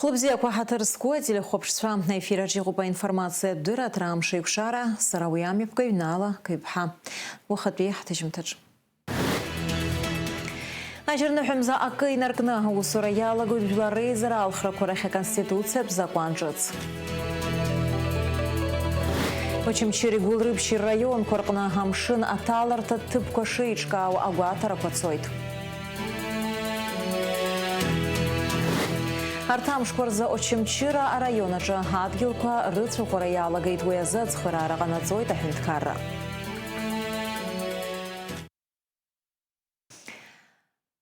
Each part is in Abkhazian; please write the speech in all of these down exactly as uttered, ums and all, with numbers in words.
Хәлыбзиақәа, ҳаҭыр зқәу ателехәаԥшцәа, аефираҿ иҟоуп аинформациатә дырраҭара Амш еиқәшара, сара уи амҩаԥгаҩ Нала Каҩԥҳа. Уахатәи ҳҭыжьымҭаҿ. Ажьырныҳәа мза акы инаркны аусура иалагоит Жәлар Реизара алхрақәа рахь Аконституциатә закәан ҿыц. Очамчыреи Гәылрыԥшьи рраионқәа рҟны амшын аҭаларҭа ҭыԥқәа шеиҿкаау агәаҭарақәа цоит. Арҭ амшқәа рзы Очамчыра араион аҿы адгьылқәа рыцәаӷәара иалагеит, уи азы ацхыраара ҟанаҵоит аҳәынҭқарра.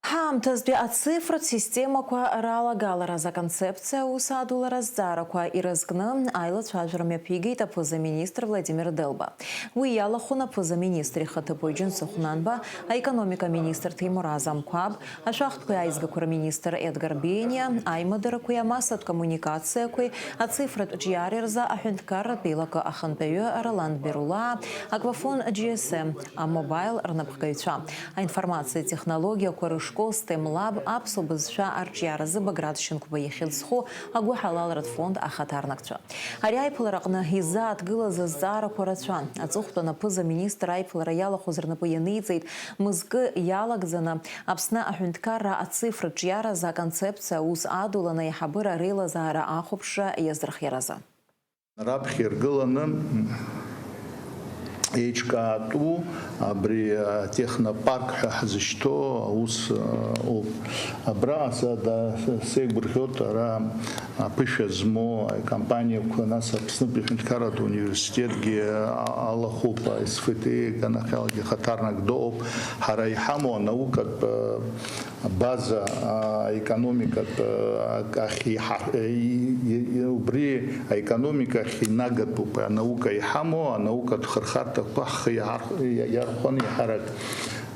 Ҳаамҭазтәи ацифратә системақәа ралагалараз аконцепциа аус адулара азҵаарақәа ирызкны аилацәажәара мҩаԥигеит аԥыза-министр Владимир Делба. Уи иалахәын аԥыза-министр ихаҭыԥуаҩ Џьансыхә Нанба, аекономика аминистр Ҭемураз Амқәаб, ашәахтәқәеи аизгақәа рминистр Едгар Бениа, аимадарақәеи амассатә коммуникациақәеи ацифратә ҿиареи рзы аҳәынҭқарратә еилакы ахантәаҩы Ролан Берулаа, Аквафон G S M, амобаил рнапхгаҩцәа, аинформациатә технологиақәа рышкол, STEM Lab, аԥсуа бызшәа арҿиаразы Баграт Шьынқәба ихьӡ зху агәыҳалалратә фонд ахаҭарнакцәа. Ари аиԥылараҟны изааҭгылаз азҵаарақәа рацәан. Аҵыхәтәан аԥыза-министр аиԥылара иалахәыз рнапы ианиҵеит, мызкы иалагӡаны Аԥсны аҳәынҭқарра ацифратә ҿиаразы аконцепциа аус адуланы аиҳабыра реилазаара ахәаԥшра иазырхиаразы. Раԥхьа иргыланы еиҿкаатәу абри атехнопарк ҳәа ҳзышьҭоу аус, а, ауп. Абраҟа са-, да-, сеигәырӷьоит, ара аԥышәа змоу акомпаниақәа, нас Аԥснытәи аҳәынҭқарратә университетгьы, а-, алахәуп, а, S F T, аганахьалагьы хаҭарнак дыҟоуп. Ҳара иҳамоу анаукатә, а, база, а, аекономикатә, а, ахь иҳа-, и-, и-, и-, убри аекономика ахь инагатәуп анаука иҳамоу, анаукатә хырхарҭақәа ҳхы иаҳар-, иа-, иархәаны иаҳарак,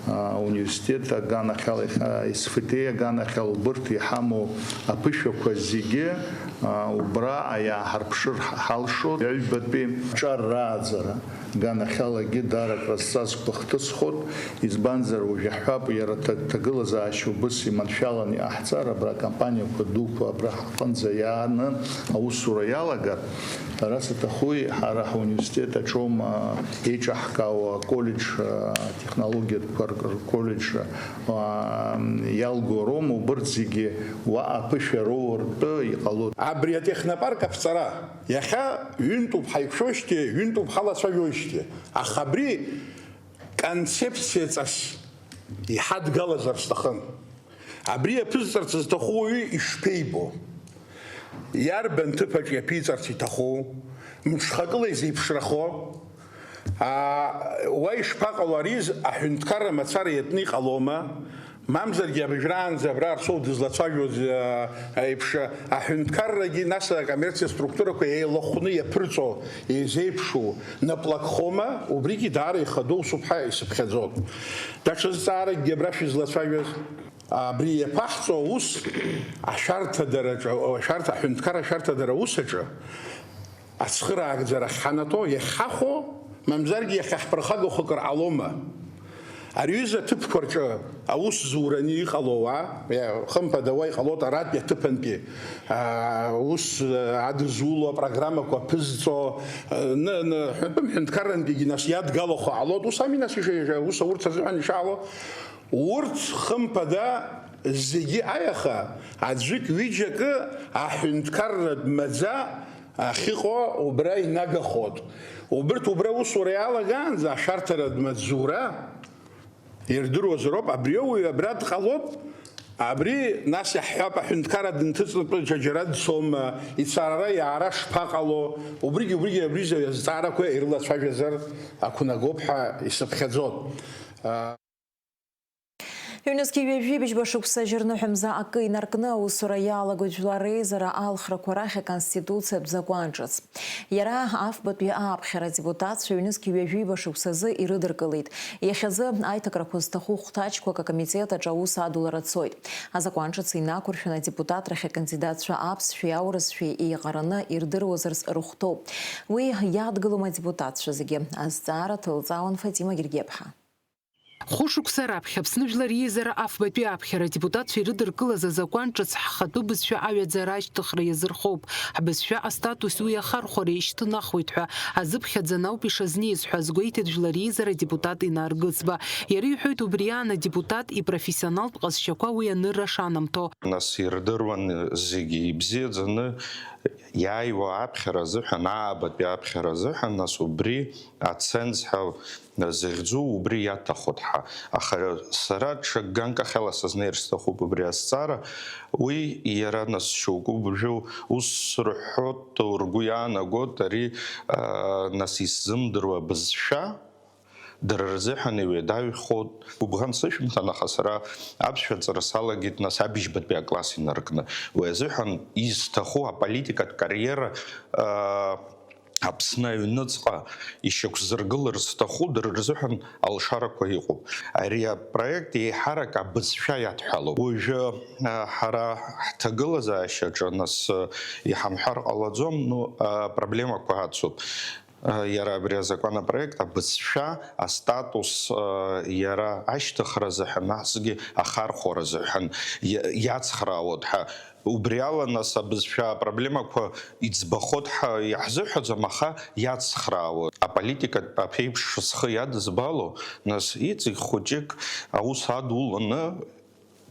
а, университет аганахьала, а, S F T аганахьала убырҭ иҳамоу аԥышәақәа зегьы, а, убра иааҳарԥшыр ҳ-, ҳалшоит. Аҩбатәи ҿар рааӡара. Аганахьалагьы даара акрызҵазкуа хҭысхоит, избанзар, уажә иаҳҳәап, иара аҭа-, аҭагылазаашьа убыс иманшәаланы иҟаҳҵар, абра акомпаниақәа дуқәа абра ҳҟынӡа иааны аусура иалагар, ҳара саҭахуи, ҳара ҳуниверситет аҿоума еиҿаҳкаауа аколлеџь, атехнологиатәқәа р-, рколлеџь, а, иалго роума, убырҭ зегьы уаҟа аԥышәа роуртәы иҟалоит. Абри атехнопарк аԥҵара. Иахьа ҩынтәуп ҳаиқәшәоижьҭеи, ҩынтәуп ҳалацәажәоижьҭеи, аха абри концепциаҵас иҳадгалазар сҭахын. Абри иаԥызҵарц зҭаху уаҩы ишԥеибо? Иарбан ҭыԥаҿ иаԥиҵарц иҭаху? Мҽхакыла изеиԥшрахо? Аа, уа ишԥаҟало, ари з-, аҳәынҭқарра мацара иатәны иҟалома? Мамзаргьы абыжәраанӡа абра Арсоу дызлацәажәоз, а, еиԥш, аҳәынҭқаррагьы, нас акоммерциа структурақәа еилахәны иаԥырҵо, еизеиԥшу, наплакхома, убригьы даара ихадоу усуп ҳәа исыԥхьаӡон. Даҽа зҵааракгьы абра шәызлацәажәаз, абри иаԥаҳҵо аус ашәарҭадараҿы, ашәарҭа, аҳәынҭқарра ашәарҭадара аус аҿы, ацхыраагӡарахь ҳанаҭо иахьҳахәо, мамзаргьы иахьаҳԥырхагахо акыр ҟалома? Ари аҩыза аҭыԥқәа рҿы аус зураны иҟало ауаа, иа-, хымԥада, уа иҟалоит аратәи аҭыԥантәи, аа, аус, аа, адызуло, апрограммақәа аԥызҵо, ны-, ны-, ҳәатәым ҳәынҭқаррантәигьы нас иадгалахо ҟалоит, ус ами нас ишеи-, аус аурц азыҳәан ишаало? Урҭ, хымԥада, зегьы аиаха, аӡәык-ҩыџьакы аҳәынҭқарратә маӡа ахьыҟоу убра инагахоит. Убырҭ убра аусура иалагаанӡа ашәарҭаратә маҵзура ирдыруазароуп, абри ауаҩ абра дҟалоит, абри нас иаҳҳәап, аҳәынҭқарра дынҭыҵынтәы џьа-, џьара дцома, ицарара иаара шԥаҟало, убригьы, убригьы абри азҵаарақәа ирылацәажәазар ақәнагоуп ҳәа исыԥхьаӡоит. Ҩнызқьи ҩажәи быжьба шықәса жьырныҳәа мза акы инаркны аусура иалагоит Жәлар Реизара алхрақәа рахь Аконституциатә закәан ҿыц. Иара афбатәи ааԥхьара адепутатцәа ҩнызқьи ҩажәи быжьба шықәсазы ирыдыркылеит. Иахьазы аиҭакрақәа зҭаху хәҭаҷқәак акомитет аҿы аус адулара цоит. Азакәан ҿыц инақәыршәаны адепутатрахь акандидатцәа аԥсшәеи аурысшәеи еиҟараны ирдыруазарц рыхәҭоуп. Уи иадгылом адепутатцәа зегьы. Азҵаара ҭылҵаауан Фатима Гергиаԥҳа. Хәышықәса раԥхьа Аԥсны Жәлар Реизара афбатәи аԥхьара адепутатцәа ирыдыркылаз азакәан ҿыц ҳхатәы бызшәа аҩаӡара ашьҭыхра иазырхоуп. Ҳбызшәа астатус уи ахархәара ишьҭнахуеит ҳәа азыԥхьаӡан ауп ишазнеиз ҳәа азгәеиҭеит Жәлар Реизара адепутат Инар Гыцба. Иара иҳәоит, убри аан адепутат ипрофессионалтә ҟазшьақәа уи анырра шанамҭо. Нас ирдыруан зегьы ибзиаӡаны иааиуа аԥхьара азыҳәан, аабатәи аԥхьара азыҳәан, нас убри аценз ҳәа захьӡу убри иаҭахуп ҳәа. Аха сара ҽа ганкахьала сазнеир сҭахуп убри азҵаара. Уи иара нас шьоукы уажәы ус рҳәоит, ргәы иаанагоит, ари, аа, нас исзымдыруа бызшәа дара рзыҳәан иуедаҩхоит. Гәыбӷан сышәымҭан, аха сара аԥсшәа ҵара салагеит, нас, абыжьбатәи акласс инаркны. Уи азыҳәан изҭаху аполитикатә кариера, аа, Аԥсны аҩныҵҟа ишьақәзыргылар зҭаху дара рзыҳәан алшарақәа иҟоуп. Ари апроект еиҳарак абызшәа иадҳәалоуп. Уажәы, а, ҳара ҳҭагылазаашьаҿы нас, а, иҳамҳәар ҟалаӡом, ну, а, проблемақәа ацуп. А, иара абри азакәанопроект абызшәа астатус, а, иара ашьҭыхра азыҳәан, насгьы ахархәара азыҳәан иа-, иацхраауеит ҳәа. Убри ала, нас, абызшәа апроблемақәа иӡбахоит ҳәа иаҳзыҳәаӡом, аха иацхраауа. Аполитикатә аԥеиԥш схы иадызбало, нас, иҵегь хәыҷык аус адуланы,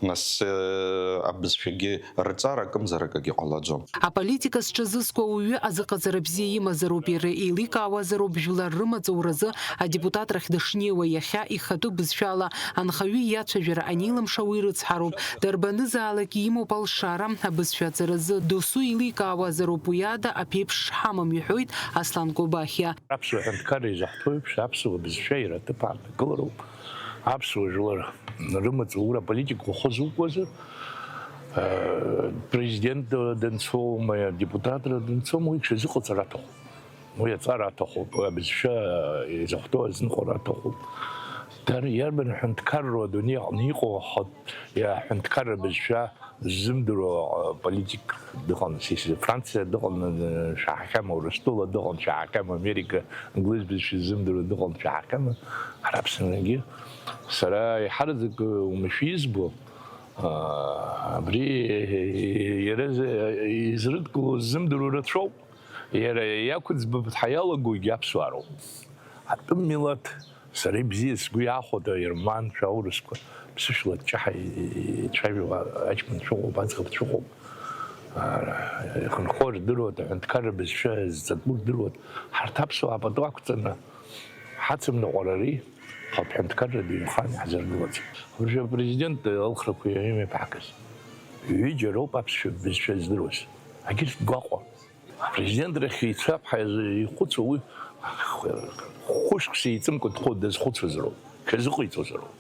нас, э, абызшәагьы рҵара акымзарак агьы ҟалаӡом. Аполитика зҽазызкуа ауаҩы азыҟаҵара бзиа имазароуп, иара еиликаауазароуп жәлар рымаҵ ауразы адепутатрахь дышнеиуа, иахьа ихатәы бызшәала анхаҩы иацәажәара анилымша уи рыцҳароуп. Дарбанызаалак имоуп алшара абызшәа аҵаразы, досу еиликаауазароуп, уи ада аԥеиԥш шҳамам, иҳәоит Аслан Кобахьиа. Аԥсуа ҳәынҭқарра изаҳҭо еиԥш, аԥсуа бызшәа иара аҭыԥ ааннакылароуп. Аԥсуа жәлар рымаҵ аура аполитика ухы зукуазар, э, президент данцома, депутатра данцома, уи ҽазыҟаҵара аҭахуп. Уи аҵара аҭахуп, уи абызшәа изахәҭоу азныҟәара аҭахуп. Дара иарбан ҳәынҭқарроу адунеи аҟны иҟоу ҳәа-, иа-, ҳәынҭқарра бызшәа ззымдыруа, а, политик дыҟан, сис-, Франциа дыҟан, а, шәаҳахьама, Урыстәыла дыҟан, шәаҳахьама, Америка, англыз бызшәа ззымдыруа дыҟан, шәаҳахьама, ҳара Аԥсныгьы. Сара иҳараӡак, а, умашәа избо, а, абри иара з-, изрыдкыло ззымдыруа рацәоуп. Иара иақәыӡбап ҳәа иалагогьы аԥсуаа роуп. Атәым милаҭ, сара ибзиа сгәы иаахәоит аерманцәа, аурысқәа, ԥсышәла ачаҳа ицәажәо аҷкәын шәыҟоуп, аӡӷаб шәыҟоуп. Ихынҳәуа рдыруеит, аҳәынҭқарра бызшәа зҵатәу рдыруеит. Ҳарҭ аԥсуаа пату ақәҵаны ҳацымныҟәар ари, ҳауп ҳҳәынҭқарра дыҩхан иаҳзыргылаӡом. Уажәы апрезидент алхрақәа имҩаԥаҳгаз ҩыџьа роуп аԥсшәа бызшәа здыруаз. Агьырҭ гәаҟуа. Апрезидент рахь ицап ҳәа ихәыцуа уи хәышықәса еиҵымкәа дхәы-, дазхәыцуазароуп, шәазыҟаиҵозароуп.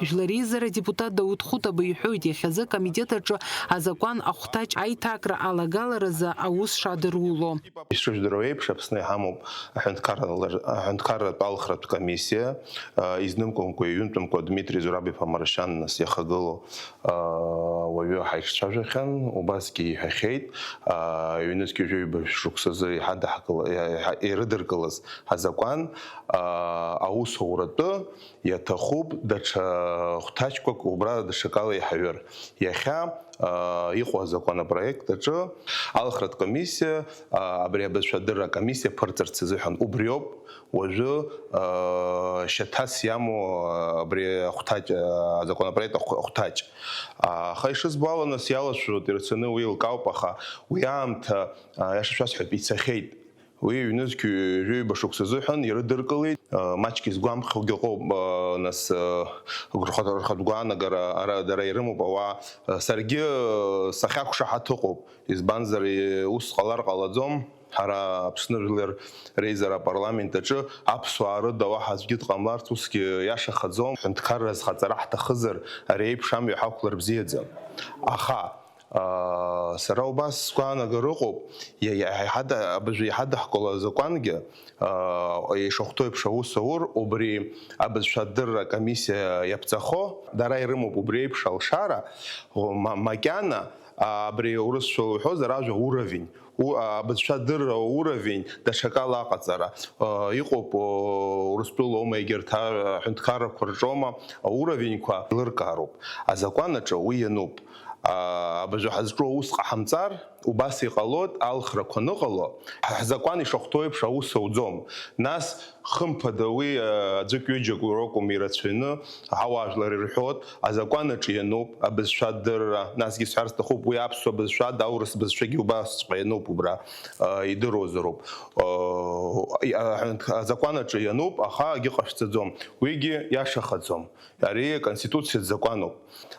Жәлар реизара адепутат Дауҭ Хәытаба иҳәоит, иахьазы акомитет аҿы азакәан ахәҭаҷ аиҭакра алагаларазы аус шадыруло. Ишыжәдыруа еиԥш, Аԥсны иҳамоуп аҳәынҭқарра-, аҳәынҭқарратә алхратә комиссиа, а, изнымкәамкәа, иҩынтәымкәа Дмитри Зураб-иԥа Маршьан нас иахагылоу, а, уаҩы ҳаиҿцәажәахьан, убасгьы иҳәахьеит, а, ҩнызқь ҩажәи ҩба шықәсазы иҳадаҳкыл-, иҳа-, ирыдыркылаз азакәан, а, аусуратәы иаҭахуп даҽа хәҭаҷқәак убра даҽакала иҳаҩыр. Иахьа, а, иҟоу азакәанопроект аҿы алхратә комиссиа, а, абри абызшәа адырра акомиссиа ԥырҵырц азыҳәан убриоуп уажәы, а, шьаҭас иамоу, а, абри ахәҭаҷ, а, азакәанопроект ахә-, ахәҭаҷ. А, аха ишызбо ала, нас, иалашәоит, ирацәаны уи еилкаауп, аха уи аамҭа, а, иаша шәасҳәап, ицахьеит. Уи ҩнызқь ҩажәи ҩба шықәса азыҳәан ирыдыркылеит. Маҷк изгәамԥхогьы ыҟоуп, нас, рхатә, рхатә гәаанагара ара дара ирымоуп ауаа. Саргьы сахьақәшаҳаҭ ыҟоуп, избанзар, ус ҟалар ҟалаӡом. Ҳара Аԥсны Жәлар Реизара апарламент аҿы аԥсуаа рыда уаҳа аӡәгьы дҟамларц усгьы иашахаӡом. Ҳәынҭқарра зхаҵара ҳҭахызар, ари еиԥш амҩа ҳақәлар бзиаӡам. Аха, Аа, сара убас сгәаанагара ыҟоуп, иа-, иа-, иҳада-, абыржәы иҳадаҳкыло азакәангьы, аа, ишахәҭоу еиԥш аус аур, убри абызшәа адырра акомиссиа иаԥҵахо, дара ирымоуп убри еиԥш алшара, ма-, макьана, Абри урысшәала уҳәозар, ажәа уровень, у-, абызшәа адырра уровень даҽакала аҟаҵара, а, иҟоуп, о, Урыстәылоума, егьырҭ аҳәынҭқаррақәа рҿоума, ауровеньқәа еилыркаароуп. Азакәан аҿы уи иануп. А, абыржәы ҳазҿу аус ҟаҳамҵар, убас иҟалоит, алхрақәа аныҟало, ҳ-, ҳзакәан ишахәҭоу еиԥш аус ауӡом. Нас, хымԥада, уи, а, аӡәык-ҩыџьак ракәым ирацәаҩны, ҳауаажәлар ирҳәоит, азакәан аҿы иануп, абызшәа адырра, насгьы сҳәар сҭахуп, уи аԥсуа бызшәада, аурыс бызшәагьы убасҵәҟьа иануп убра, а, идыруазароуп. А, и-, а, азакәан аҿы иануп, аха акгьы ҟашәҵаӡом. Уигьы иашахаӡом. Ари аконституциатә закәаноуп.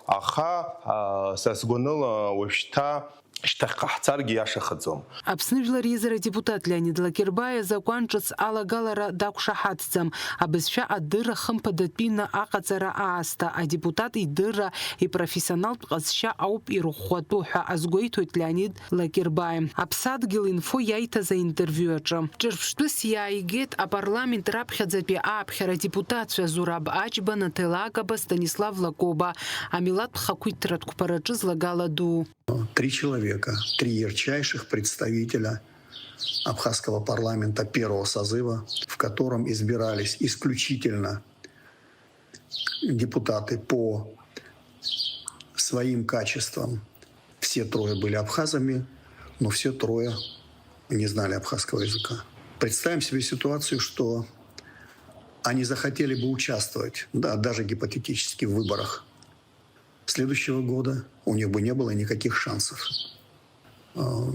Аха, а, са сгәаныла, уажәшьҭа шьҭахьҟа ҳцаргьы иашахаӡом. Аԥсны Жәлар Еизара адепутат Леонид Лакербаи азакәан ҿыц алагалара дақәшаҳаҭӡам. Абызшәа адырра хымԥадатәины аҟаҵара аасҭа адепутат идырра, ипрофессионалтә ҟазшьа ауп ирӷәӷәатәу ҳәа азгәеиҭоит Леонид Лакербаи Аԥсадгьыл инфо иаиҭаз аинтервиу аҿы. Ҿырԥштәыс иааигеит апарламент раԥхьаӡатәи ааԥхьара адепутатцәа Зураб Аџьба, Наҭела Акаба, Станислав Лакоба, амилаҭтә хақәиҭтәратә қәԥараҿы злагала ду. Три человека, три ярчайших представителя абхазского парламента первого созыва, в котором избирались исключительно депутаты по своим качествам. Все трое были абхазами, но все трое не знали абхазского языка. Представим себе ситуацию, что они захотели бы участвовать, да, даже гипотетически в выборах следующего года, у них бы не было никаких шансов. А,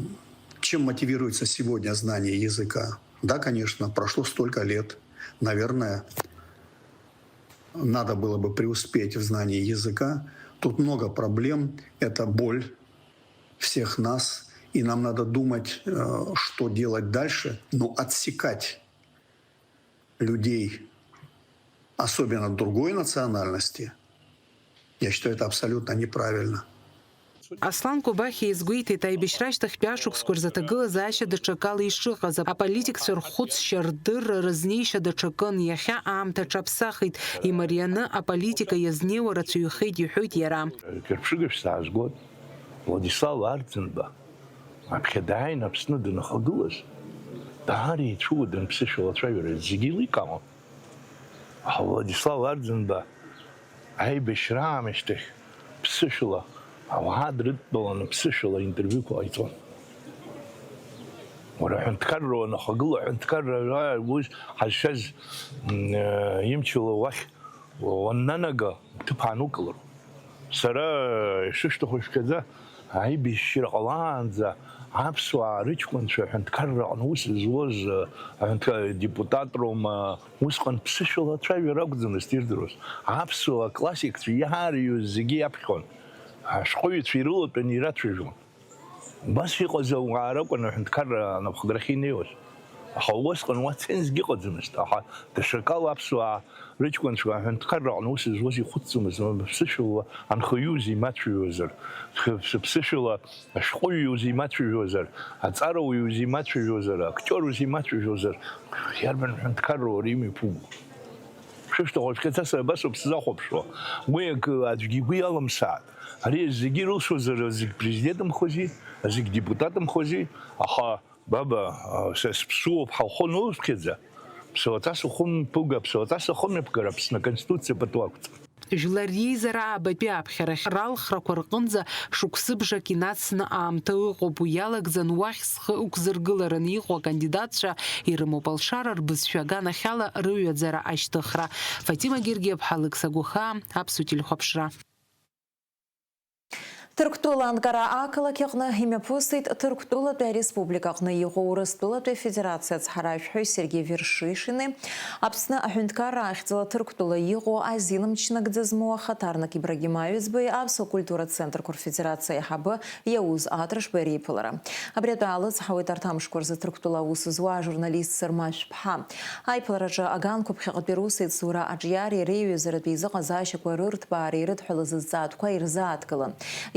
чем мотивируется сегодня знание языка? Да, конечно, прошло столько лет. Наверное, надо было бы преуспеть в знании языка. Тут много проблем, это боль всех нас, и нам надо думать, э, что делать дальше, но отсекать людей, особенно другой национальности, я считаю, это абсолютно неправильно. Аслан Кобахьиа иазгәеиҭеит, аибашьра ашьҭахьтәи ашықәсқәа рзы аҭагылазаашьа даҽакала ишыҟаз, аполитикцәа рхәыцшьа, рдырра, рызнеишьа даҽакын, иахьа аамҭа аҽаԥсахит, имарианы аполитика иазнеиуа рацәаҩхеит, иҳәоит иара. Кьырԥшыгашәа саазгоит, Владислав Арӡынба, аԥхьа дааин Аԥсны данахагылаз, даара ицәуадан ԥсышәала ацәажәара зегьы еиликаауан. Аха Владислав Арӡынба аибашьра аамышьҭахь ԥсышәала ауаа дрыдтәаланы ԥсышәала интервиуқәа ҟаиҵон. Уара аҳәынҭқарра уанахагыла, аҳәынҭқарра ус ҳазшаз, м, э, имчала уахь уаннанага, уҭыԥ аанукылароуп. Сара ишышәҭаху шәгаӡа, аибашьра ҟалаанӡа аԥсуаа рыҷкәынцәа аҳәынҭқарраҟны ус зуаз, аҳәынҭ-, депутатроума, усҟан ԥсышәала ацәажәара акәӡамызт ирдыруаз. Аԥсуа классикцәа иаарыҩуаз зегьы иаԥхьон. Ашәҟәыҩҩцәа ирылатәаны ирацәажәон. Убас иҟаз ауаа ракәын аҳәынҭқарра анапхгарахьы инеиуаз. Аха усҟан уа цензгьы ыҟаӡамызт, аха даҽакала аԥсуаа рыҷкәынцәа аҳәынҭқарраҟны аус зуаз ихәыцӡомызт, ԥсышәала анхаҩы узимацәажәозар, ԥсышәала ашәҟәыҩҩы узимацәажәозар, аҵарауаҩы узимацәажәозар, актиор узимацәажәозар, иарбан ҳәынҭқарра уара имҩаԥуго? Шәышәҭаху шәкаца, сара абасоуп сзахәаԥшуа. Уи акы аӡәгьы игәы иалымсааит. Ари зегьы ирылшозар, зегь президентымхози, зегь депутатымхози, аха, баба, а, са сыԥсуоуп ҳәа ухы ануԥхьаӡа, ԥсуаҵас ухы мԥыга, ԥсуаҵас ахы мҩаԥгара Аԥсны Аконституциа пату ақәҵа. Жәлар реизара аабатәи аԥхьарахь ралхрақәа рҟынӡа шықәсыбжак инацны аамҭа ыҟоуп, уи иалагӡан уахь зхы ықәзыргылараны иҟоу акандидатцәа ирымоуп алшара рбызшәа аганахьала рыҩаӡара ашьҭыхра. Фатима Гергиаԥҳа, Алықьса Гәахаа, Аԥсуа телехәаԥшра. Ҭырқәтәыла анкара ақалақь аҟны имҩаԥысит Ҭырқәтәылатәи ареспублика аҟны иҟоу Урыстәылатәи Афедерациа ацҳаражәҳәаҩ Сергеи Вершишини, Аԥсны аҳәынҭқарра ахьӡала Ҭырқәтәыла иҟоу азин мчы нагӡа змоу ахаҭарнак Ибрагим Аҩӡбеи, Аԥсуа культуратә центрқәа рфедерациа аиҳабы Иауз Атрышбеи реиԥылара. Абри атәы аалыцҳауеит арҭ амшқәа рзы Ҭырқәтәыла аус зуа ажурналист Сырма Шәԥҳа. Аиԥылараҿы аганқәа ԥхьаҟатәи русеицура аҿиареи реиҩызаратәи изыҟазаашьақәа рырҭбаареи рыдҳәалази зҵаатәқәа ирзааҭгылан.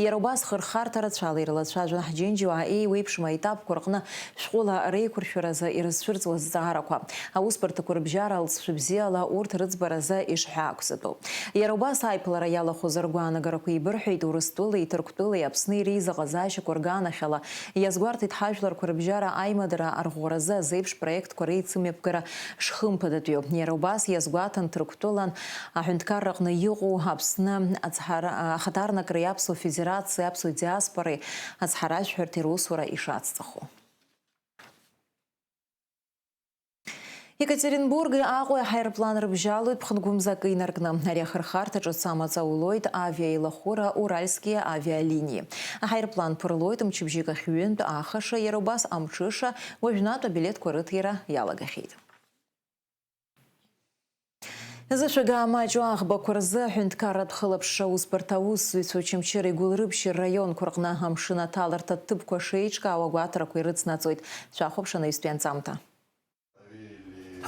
Иара убас хырхарҭа рацәала ирылацәажәон ҳџьынџьуаа еиуеиԥшым аетапқәа рҟны шәҟәыла реиқәыршәаразы ирызцәырҵуа зҵаарақәа. Аусбарҭақәа рыбжьара алҵшәа бзиала урҭ рыӡбаразы ишҳәаақәҵатәу. Иара убас аиԥылара иалахәыз ргәаанагарақәа еибырҳәеит Урыстәылеи Ҭырқәтәылеи Аԥсни реизыҟазаашьақәа рганахьала. Иазгәарҭеит ҳажәларқәа рыбжьара аимадара арӷәӷәаразы азеиԥш проектқәа реицымҩаԥгара шхымԥадатәиу. Иара убас иазгәаҭан Ҭырқәтәылан аҳәынҭқарраҟны иҟоу Аԥсны ацҳара-, ахаҭарнакреи Аԥсуа Федерациеи Аԥсуа диаспореи ацҳаражәҳәарҭеи русура ишацҵахо. Екатеринбурги Аҟәеи аҳаирплан рыбжьалоит ԥхынгәымзакы инаркны. Ари ахырхарҭа ҿыц амаҵ аулоит авиаеилахәыра Уральские авиалинии. Аҳаирплан ԥырлоит мчыбжьык ахь ҩынтә ахаша, иара убас амҽыша, уажәнатә абилеҭқәа рыҭира иалагахьеит. Зышәага маҷу аӷбақәа рзы аҳәынҭқарратә хылаԥшра аусбарҭа аусзуҩцәа Очамчыреи Гәылрыԥшьи рраионқәа рҟны амшын аҭаларҭа ҭыԥқәа шеиҿкаау агәаҭарақәа ирыцнаҵоит. Шәахәаԥш анаҩстәи анҵамҭа.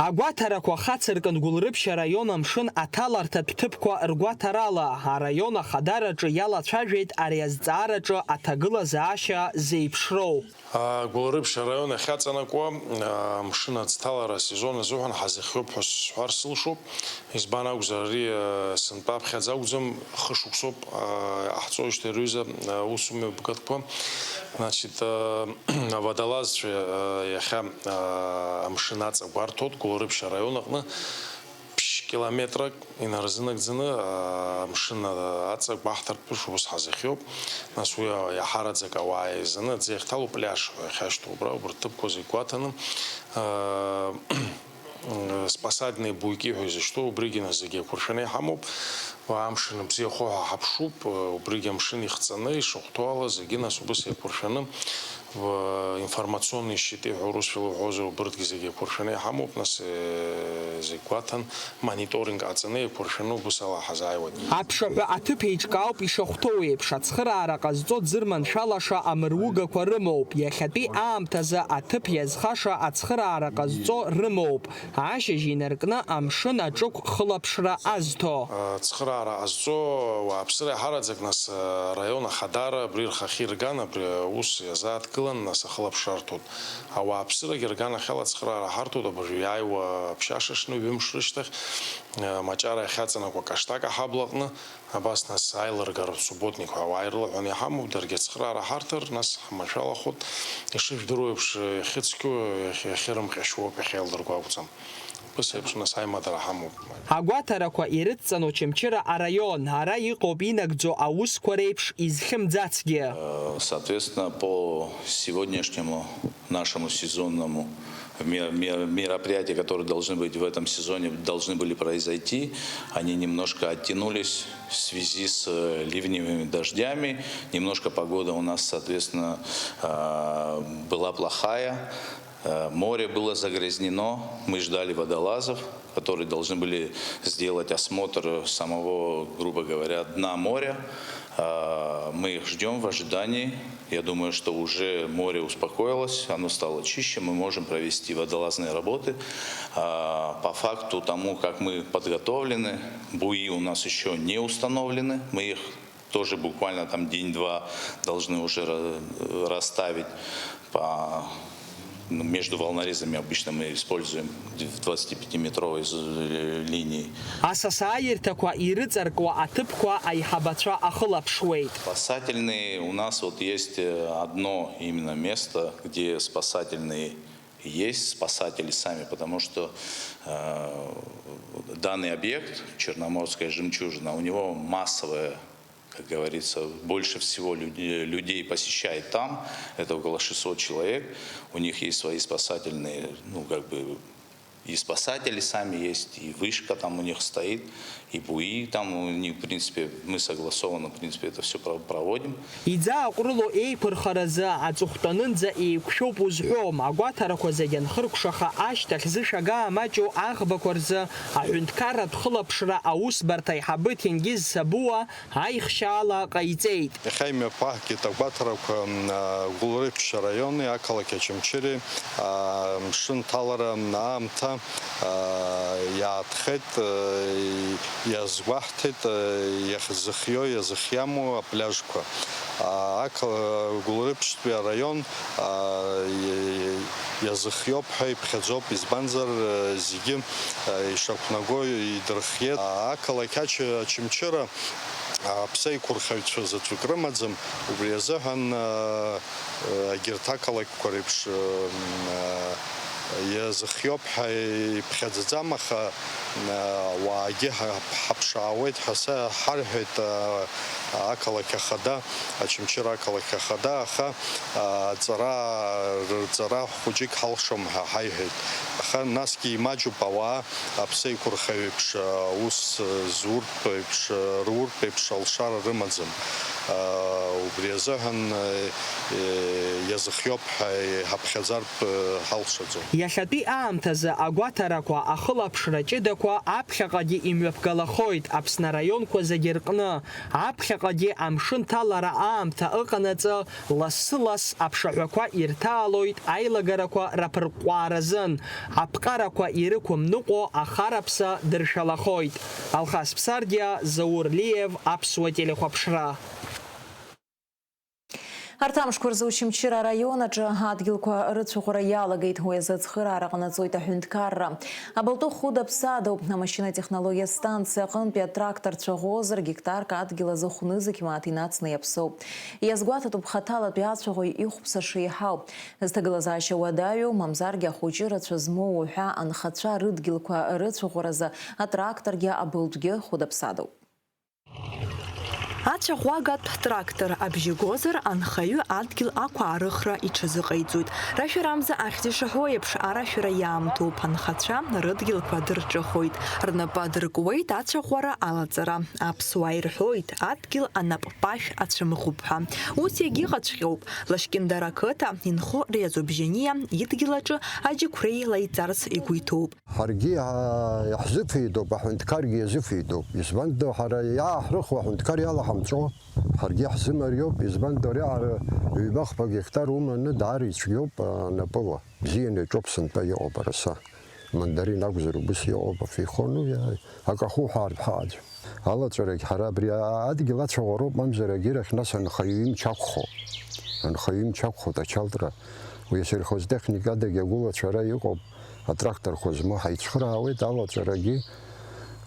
Агәаҭарақәа хацыркын Гәылрыԥшь араион амшын аҭаларҭатә ҭыԥқәа ргәаҭарала, араион ахадараҿы иалацәажәеит ари азҵаараҿы аҭагылазаашьа зеиԥшроу. Гәылрыԥшь араион ахьаҵанакуа, амшын аӡҭалара асезон азыҳәан ҳазыхиоуп ҳәа сҳәар сылшоуп. Избан акәзар, ари, сынтәа аԥхьаӡа акәӡам, хышықәсоуп, иҟаҳҵоижьҭеи рҩыза, аусумҩаԥгатәқәа. Значит, аводолазцәа, иахьа, амшын аҵа гәарҭоит Гәылрыԥшь араион аҟны. Ԥшь километрак инарзынагӡаны, аа, амшын, аа, аҵа гәаҳҭартә ус ҳазыхиоуп. Нас уи, аа, иаҳараӡак ауаа еизаны аӡы иахьҭало пляж ҳәа иахьашьҭоу убра, убарҭ ҭыԥқәа зегь гәаҭаны, аа, спасательные буйки ҳәа изышьҭоу, убригьы нас зегь еиқәыршәаны иҳамоуп. Уа амшын бзиахо ҳәа ҳаԥшуп, убригьы амшын ихҵаны, ишахәҭоу ала, зегьы нас убыс еиқәыршәаны, информационный щиты ҳәа урысшәала уҳәозар, убырҭгьы зегьы еиқәыршәаны иҳамоуп, нас, э, зегь гәаҭан, мониторинг ҟаҵаны еиқәыршәаны убыс ала ҳазааиуеит. Аԥшаҳәа аҭыԥ еиҿкаауп ишахәҭоу еиԥш, ацхыраара ҟазҵо дзырманшәалаша амыругақәа рымоуп. Иахьатәи аамҭазы аҭыԥ иазхаша ацхыраара ҟазҵо рымоуп. Ашьыжь инаркны амшын аҿықә хылаԥшра азҭо. Ацхыраара ҟазҵо ауааԥсыра иаҳараӡак, нас, араион ахадара абри рхахьы ирган, абри аус иазааҭгылан, нас ахылаԥшра арҭоит. Ауааԥсырагьы рганахьала ацхыраара ҳарҭоит, абыржәы иааиуа ԥшьашаҽны ҩымш рышьҭахь, маҷара иахьаҵанакуа Каштак аҳабла аҟны, абас нас аилыргаратә субботник ҳәа ауаа ирылаҳәаны иҳамоуп, даргьы ацхыраара ҳарҭар, нас ҳманшәалахоит. Ишыжәдыруа еиԥш, иахьыцқьоу, иахь-, иахьырымҟьашьуоуп, иахьеилдырго акәӡам. Ус еиԥш, нас, аимадара ҳамоуп. Агәаҭарақәа ирыдҵан Очамчыра араион, ара иҟоуп инагӡо аусқәа реиԥш изхьымӡацгьы. Э, соответственно, по сегодняшнему нашему сезонному мер-, мер-, мероприятия, которые должны быть в этом сезоне, должны были произойти, они немножко оттянулись в связи с, э, ливневыми дождями. Немножко погода у нас, соответственно, э, была плохая. Э, море было загрязнено, мы ждали водолазов, которые должны были сделать осмотр самого, грубо говоря, дна моря. Э, мы их ждём в ожидании. Я думаю, что уже море успокоилось, оно стало чище, мы можем провести водолазные работы. А, по факту тому, как мы подготовлены, буи у нас ещё не установлены, мы их тоже буквально там день-два должны уже ра-, расставить по, ну, между волнорезами обычно мы используем в двадцатипятиметровой з-, э, линии. Асасааирҭақәа ирыҵаркуа аҭыԥқәа аиҳабацәа ахылаԥшуеит. Спасательные у нас вот есть, э, одно именно место, где спасательные есть, спасатели сами, потому что, э, данный объект, Черноморская жемчужина, у него массовая, как говорится, больше всего люде-, людей посещает там, это около шестьсот человек, у них есть свои спасательные, ну, как бы, и спасатели сами есть, и вышка там у них стоит, и буи там у них, в принципе, мы согласованно, в принципе, это всё про-, проводим. Иӡааҟәрыло еиқәырхаразы аҵыхәтәанынӡа еиқәшәоуп узҳәом, агәаҭарақәа зегь анхыркәшаха ашьҭахь зышәага амаҷу аӷбақәа рзы аҳәынҭқарратә хылаԥшра аусбарҭа аиҳабы Ҭенгиз Сабуа аихшьаала ҟаиҵеит. Иахьа имҩаԥаҳгеит агәаҭарақәа, м, а, Гәылрыԥшь араиони ақалақь Очамчыреи, а, мшынҭалара аамҭа Иаатхеит, иазгәаҳҭеит, иахьзыхиоу, иазыхиаму апляжқәа. Ақала-, Гәылрыԥшьтәи араион иазыхиоуп ҳәа иԥхьаӡоуп, избанзар, зегьы ишақәнаго идырхиеит. Ақалақь ач-, Очамчыра аԥсеиқәырхаҩцәа заҵәык рымаӡам, убри азыҳәан, егьырҭ ақалақьқәа реиԥш, иазыхиоуп ҳәа иԥхьаӡаӡам, аха, ауаагьы ҳа-, ҳаԥшаауеит ҳәа са-, ҳарҳәеит, ақалақь ахада, Очамчыра ақалақь ахада, аха, аҵара, рырҵара хәыҷык ҳалшом ҳәа ҳаиҳәеит. Аха насгьы имаҷуп ауаа аԥсеиқәырхаҩ еиԥш, аус зуртә еиԥш, руртә еиԥш алшара рымаӡам. Убри азыҳәан, иазыхиоуп ҳәа иҳаԥхьаӡартә ҳалшаӡом. Иахьатәи аамҭазы агәаҭарақәа, ахылаԥшра ҷыдақәа аԥхьаҟагьы имҩаԥгалахоит Аԥсны араионқәа зегьы рҟны. Аԥхьаҟагьы амшын ҭалара аамҭа ыҟанаҵы, лассы-ласс аԥшаҳәақәа ирҭаалоит аилагарақәа раԥырҟәҟәааразын, аԥҟарақәа ирықәымныҟәо ахараԥса дыршәалахоит. Алхас Ԥсардиа, Заур Лиев, Аԥсуа телехәаԥшра. Арҭ амшқәа рзы Очамчыра араион аҿы адгьылқәа рыцәаӷәара иалагеит. Уи азы ацхыраара ҟанаҵоит аҳәынҭқарра. Абылтәы хәыда-ԥсадоуп. Амашьынатехнологиа станциа аҟынтәи атракторцәа ӷозар гектарк адгьыл азы хәнызқь мааҭ инацны иаԥсоуп. Иазгәаҭатәуп хаҭалатәи ацәаӷәаҩ ихәԥса шеиҳау. Зҭагылазаашьа уадаҩу, мамзаргьы ахәыҷы рацәа змоу уҳәа анхацәа рыдгьылқәа рыцәаӷәаразы атракторгьы абылтәгьы хәыда-ԥсадоуп. Ацәаӷәагатә трактор абжьы гозар, анхаҩы адгьыл ақәаарыхра иҽазыҟаиҵоит. Рашәарамза ахьӡ ишаҳәо еиԥш, арашәара иаамҭоуп, анхацәа рыдгьылқәа дырҿыхоит, рнапы адыркуеит ацәаӷәара алаҵара. Аԥсуаа ирҳәоит, адгьыл анапҟәашә ацәымӷуп ҳәа. Ус иагьыҟаҵәҟьоуп, Лашькьындар ақыҭа инхо Риазо Бжьаниа идгьыл аҿы аџьықәреи лаиҵарц игәы иҭоуп. Ҳаргьы, аа, иаҳзыфеидоуп, аҳәынҭқаргьы иазыфеидоуп. Избанзар, ҳара иааҳрыхуа аҳәынҭқар иалаҳамҵо, ҳаргьы иаҳзымариоуп. Избанзар, ари ара ҩба-хԥа гектар уманы даара ицәгьоуп, аа, напыла. Бзианы иаҿуп сынтәа иҟоуп араса. Мандарин акәзар, убыс иҟоуп, афеихон, уи, аа, акаху ҳәа арԥҳа аӡә. Алаҵәарагь ҳара абри адгьыл ацәаӷәароуп, мамзар агьырахь нас анхаҩы имч ақәхо. Анхаҩы имч ақәхоит ачалтра. Уи асельхозтехникадагь агәылацәа ара иҟоуп, атракторқәа змоу ҳаицхыраауеит, алаҵәарагьы,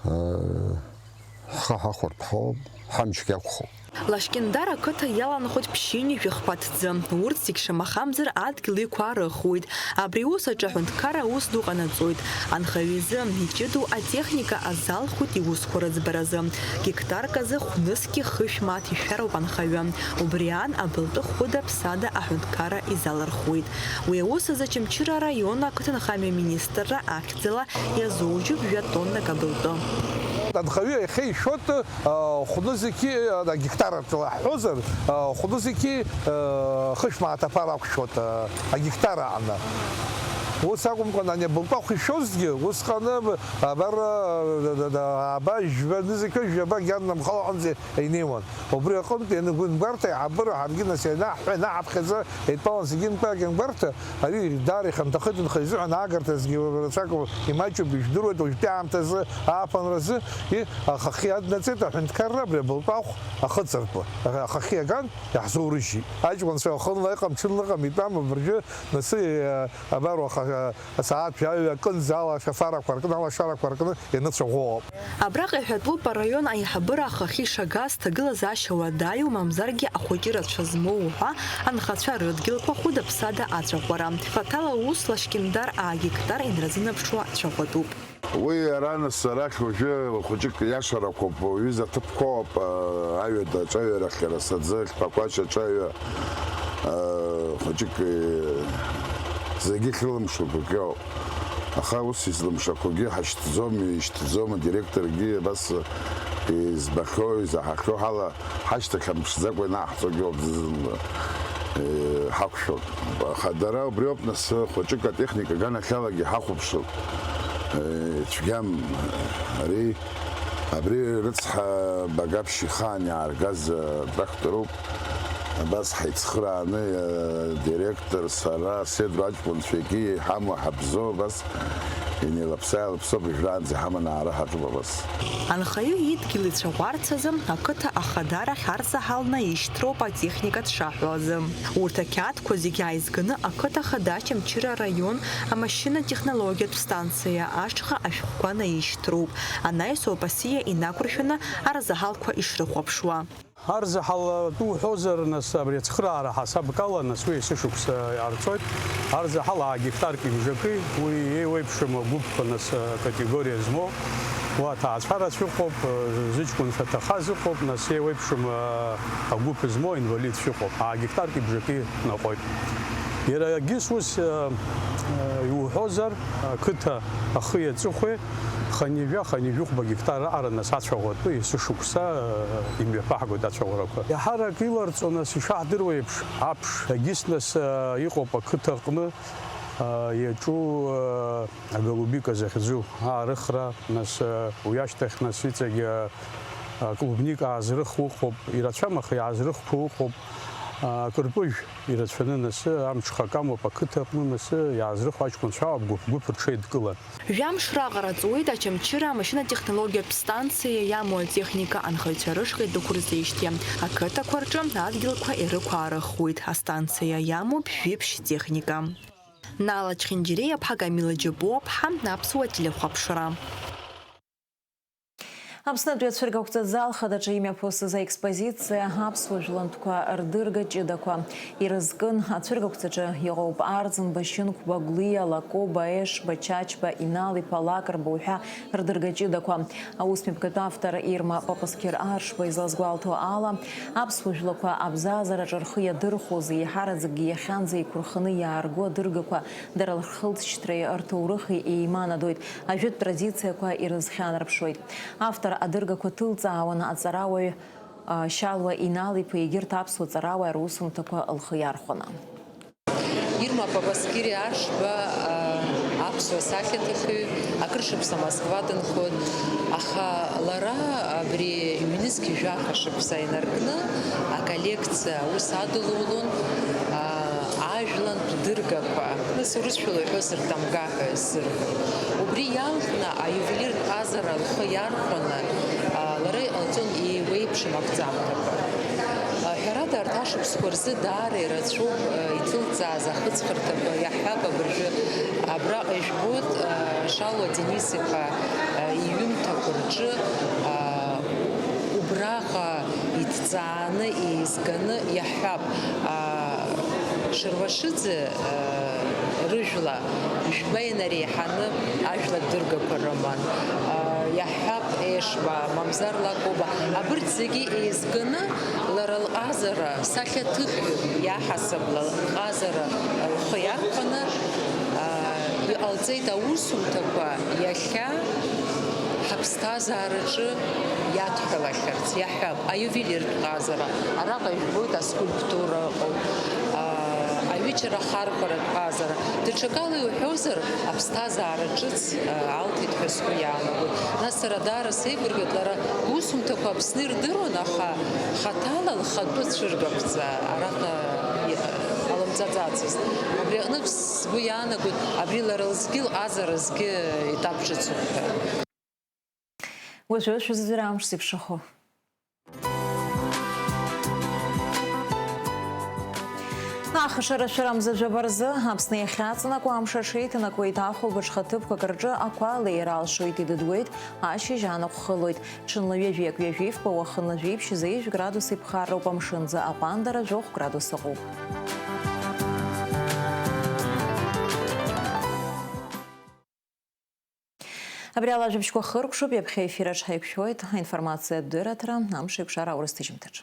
аа, ҳхы ҳахәартә ҳауп, ҳамчгьы ақәхоуп. Лашькьындар ақыҭа иаланхоит ԥшьынҩажәи хԥа ҭӡы. Урҭ зегь шамахамзар адгьыл иқәаарыхуеит. Абри аус аҿы аҳәынҭқарра аус ду ҟанаҵоит. Анхаҩы изы иҷыдоу атехника азалхуеит иусқәа рыӡбаразы. Гектарк азы хәнызқьи хышә мааҭ ишәароуп анхаҩы. Убри аан абылтәы хәыда-ԥсада аҳәынҭқарра изалырхуеит. Уи аус азы Очамчыра араион ақыҭанхамҩа аминистрра ахьӡала иазужьуп жәа тоннак абылтәы. Анхаҩы иахьа ишәоит, а, хәнызқьи, а, гектар аҿы лаҳҳәозар, а, хәнызқьи, а, хышә мааҭ аԥара ақәшәоит, а, агектар аҟны. Ус акәымкәан, ани абылтәы ахә ишәозгьы, усҟаны, абар, а, да, да, да, ааба, жәба, нызқьи жәаба гьарнамхала аҟынӡа инеиуан. Убри аҟынтә ианагәынбгарҭа аиҳабыра ҳаргьы нас ианаҳҳәа, ианаҳаԥхьаӡа, еидтәалан зегьы нтәа агьангәарҭа, ари даара ихьанҭахеит, нхаҩ изыҳәан аагарҭазгьы рацәак имаҷуп, ижәдыруеит, уажәтәи аамҭазы, ааԥынразы, и, ахахьы аднаҵеит аҳәынҭқарра, абри абылтәы ахә ахыҵыртәы, ахахьы иаган, иаҳзоурыжьит. Аҷкәынцәа уахынла иҟам, ҽынла иҟам, итәам абыржәы, нас, е, абар уаха, асааҭ жәаҩа акынӡа алашафарақәа ркны, алашарақәа ркны ианыцәаӷәо ауп. Абраҟа иҳәатәуп араион аиҳабыра ахахьы ишагаз, ҭагылазаашьа уадаҩу, мамзаргьы ахәыҷы рацәа змоу уҳәа анхацәа рыдгьылқәа хәыда-ԥсада ацәаӷәара. Хаҭала аус Лашькьындар аа гектар инразынаԥшуа цәаӷәатәуп. Уи ара нас арахь уажәы хәыҷык иашарақәоуп, уаҩыза аҭыԥқәоуп, аҩада аҿаҩарахь иара саӡы, хьтәақәа аҿаҩа, хәыҷык, зегьы ахьрылымшо акгьы ауп. Аха ус излымшақәогьы ҳашьҭӡом, ишьҭӡом, адиректоргьы абас избахьоу, изаҳахьоу ҳала ҳашьҭахь амԥшӡакәа ианаҳҵогьы ауп зны-зынла, э, ҳақәшәоит. Аха дара убриоуп, нас, хәыҷык атехника аганахьалагьы ҳахәаԥшып. Э, цәгьам, ари, абри рыцҳа Багаԥшь ихаан иааргаз, э, трактороуп. Абас ҳаицхырааны, э, директор, сара, Седру аҷкәынцәа, егьи иҳамоу ҳабзоу, абас Инеилаԥса-еилаԥсоуп, ижәраанӡа иҳаманы аара ҳаҿуп абас. Анхаҩы идгьыл ицәаӷәарц азы ақыҭа ахадарахь арзаҳал наишьҭроуп атехника дшаҳәо азы. Урҭ ақьаадқәа зегьы ааизганы ақыҭа хада Очамчыра араион амашьына-технологиатә станциа ашҟа ашәҟәқәа наишьҭроуп, анаҩс Опасиа инақәыршәаны арзаҳалқәа ишрыхәаԥшуа. Арзаҳал атәы уҳәозар, нас, абри ацхыраара ҳасабк ала, нас, уи есышықәса иаарцоит. Арзаҳал аа гектарки бжаки, уи еиуеиԥшым агәыԥқәа, нас, акатегориа змоу, уа аҭаацәарацәа ыҟоуп, зыҷкәынцәа ҭахаз ыҟоуп, нас, еиуеиԥшым агәыԥ змоу аинвалидцәа ыҟоуп, аа гектарки бжаки наҟоит. Иара егьыс ус, э, э, иуҳәозар, ақыҭа ахи аҵыхәеи хынҩажәа, хынҩажәихәба гектар раҟара нас ацәаӷәатәы есышықәса, э, имҩаԥаҳгоит ацәаӷәарақәа. Иаҳарак иларҵо нас ишаҳдыруа еиԥш, аԥш, егьыс нас, э, иҟоуп ақыҭа аҟны, э, иаҿу, э, аголубика захьӡу аарыхра, нас, э, уи ашьҭахь нас иҵегь, э, э, клубника аазрыхуа ыҟоуп, ирацәам, аха иаазрыхқәоу ыҟоуп, э, акырпыжә. Ирацәаны, нас, амҽхак амоуп ақыҭа аҟны, нас, иаазрыхуа аҷкәынцәа агәыԥ-гәыԥ рҽеидкылан. Жәамш раҟара ҵуеит Очамчыра амашьына-технологиатә станциа иамоу атехника анхаҩцәа рышҟа идәықәырҵеижьҭеи. Ақыҭақәа рҿы адгьылқәа ирықәаарыхуеит, астанциа иамоуп жәиԥшь техника. Нала Чхинџьириаԥҳа, Камила Џьапуаԥҳа, Аԥсуа телехәаԥшра. Аԥснытәи ацәыргақәҵа зал хадаҿы имҩаԥысыз аекспозициа аԥсуа жәлантәқәа рдырга ҷыдақәа ирызкын. Ацәыргақәҵаҿы иҟоуп Арӡынба, Шьынқәба, Гәлиа, Лакоба, Ешба, Чачба, Инал-иԥа Лакрба уҳәа рдырга ҷыдақәа. Аусмҩаԥгатә автор Ирма Папасқьыр Аршба излазгәалҭо ала, аԥсуа жәлақәа абзазараҿы рхы иадырхәоз, еиҳараӡакгьы иахьанӡа еиқәырханы иаарго адыргақәа дара рхылҵшьҭреи рҭоурыхи еиманадоит. Ажәытә традициақәа ирызхьанарԥшуеит. Автор адыргақәа ҭылҵаауан аҵарауаҩ, а, Шьалуа Инал-иԥа егьырҭ аԥсуа ҵарауаа русумҭақәа лхы иархәаны. Ирма Папасқьыр Аршба, а, аԥсуа сахьаҭыхҩы, акыр шықәса Москва дынхоит, аха лара абри ҩнызқь жәаха шықәса инаркны аколлекциа аус адылулон, а, ажәлантә дыргақәа, нас урысшәала иҳәозар тамга ҳәа зырҳәо. Убри иалхны аиувелиртә ҟазара лхы иархәаны, а, лара иҟалҵон еиуеиԥшым ақәҵамҭақәа. А, ҳәарада, арҭ ашықәсқәа рзы даара ирацәоуп, а, иҭылҵааз ахыҵхырҭақәа, иаҳҳәап, абыржәы абраҟа ижәбоит, а, Шалуа Денис-иԥа, а, иҩымҭақәа рҿы, а, убраҟа иҭҵааны, еизганы иаҳҳәап, а, Шервашиӡе, а, рыжәла жәба инареиҳаны ажәлар дыргақәа рыман. А, иаҳҳәап, Ешба, мамзар Лакоба, абырҭ зегьы еизганы лара лҟазара, сахьаҭыхҩык иаҳасаб ла-, лҟазара лхы иархәаны, а, иҟалҵеит аусумҭақәа иахьа ҳаԥсҭазаараҿы иадҳәалахьарц, иаҳҳәап, аиувелиртә ҟазара, араҟа ижәбоит аскульптура ыҟоуп, а, аҩычара ахархәаратә ҟазара, даҽакала иуҳәозар, аԥсҭазаара ҿыц, а, алҭеит ҳәа сгәы иаанагоит. Нас сара даара сеигәырӷьоит, лара лусумҭақәа Аԥсны ирдыруан, аха хаҭала лхатәы цәыргақәҵа араҟа иҟалымҵаӡацызт. Абри аҟнытә сгәы иаанагоит, абри лара лзгьы лҟазара згьы етап ҿыцуп ҳәа. Уажәы шәызҩыр амш зеиԥшрахо. Ахшара шәырамза жәаба рзы Аԥсны иахьаҵанакуа амш аҽеиҭанакуеит ахәылбыҽха ҭыԥқәак рҿы ақәа леира алшоит, идыдуеит, ашьыжь анаҟә хылоит. Ҽынла ҩажәи акы ҩажәи фба, уахынла жәиԥшь зеижә градус иԥхарроуп, амшынӡа аҟәандара жәохә градус ыҟоуп. Абри ала ажәабжьқәа хыркәшоуп, иаԥхьа ефир аҿы ҳаиқәшәоит аинформациатә дырраҭара, амш еиқәшара аурыс ҭыжьымҭаҿы.